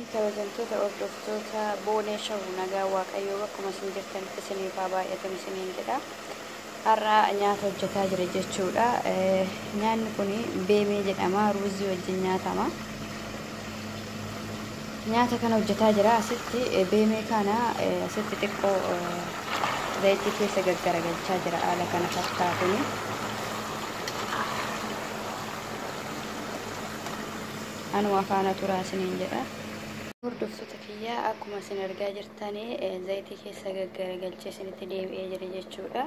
Kabajamtoota hordoftoota Boonee Show, nagaa Waaqayyoo akkuma isin jirtanitti isiniif haa baay'atu isiniin jedha. Har'a nyaata hojjetaa jira jechuudha. Nyaanni kun beemee jedhama. Ruuzii wajjin nyaatama. Nyaata kana hojjetaa jira. Asitti beemee kana asitti xiqqoo zayitii keessa gaggaragalchaa jira haala kana fakkaatuni. Anuma faana turaa isiniin jedha. Hordoftoota kiyyaa, akkuma isin argaa jirtanii zayitii keessa gaggaragalchee isinitti deebi'ee jira jechuudha.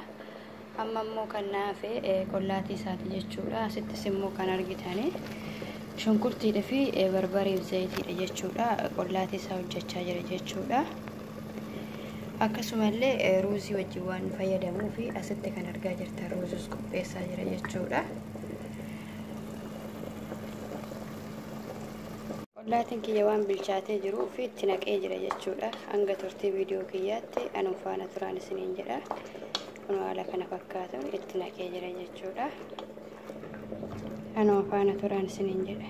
Amma immoo kan naafe qollaatii isaati jechuudha. Asittis immoo kan argitanii shunkurtiidha fi barbareef zayitiidha jechuudha. Qollaatii isaa hojjechaa jira jechuudha. Akkasumallee ruuzii wajjin waan fayyadamuu fi asitti kan argaa jirtan ruuzus qopheessaa jira jechuudha. Qollaatiin kiyya waan bilchaatee jiruu fi itti naqee jira jechuudha. Hanga turtii viidiyoo kiyyaatti anuma faana turaan isiniin jedha. Kun haala kana fakkaatuun itti naqee jira jechuudha. Anuma faana turaan isiniin jedha.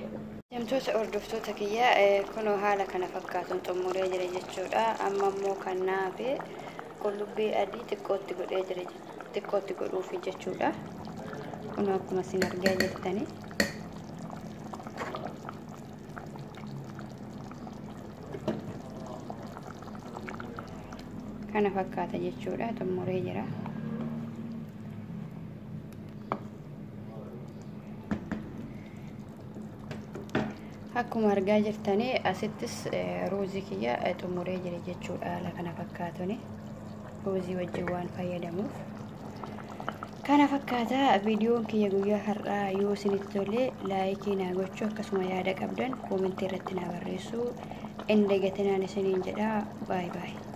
Jamtoota hordoftoota kiyyaa, kunoo haala kana fakkaatuun xumuree jira jechuudha. Amma immoo kan naafe qullubbii adii xiqqootti godhee jira, xiqqootti godhuufi jechuudha. Kunoo akkuma isin argaa jirtanii. Kana fakkaata jechuudha, xumuree jira. Akkuma argaa jirtanii asittis ruuzii kiyya xumuree jira jechuudha, haala kana fakkaatuni ruuzii wajjin waan fayyadamuuf. Kana fakkaata viidiyoon kiyya guyyaa har'aa. Yoo isinitti tole like naa gochuu, akkasuma yaada qabdan comment irratti naa barreessuu hin dagatinaan isiniin jedha. Baay'ee baay'ee.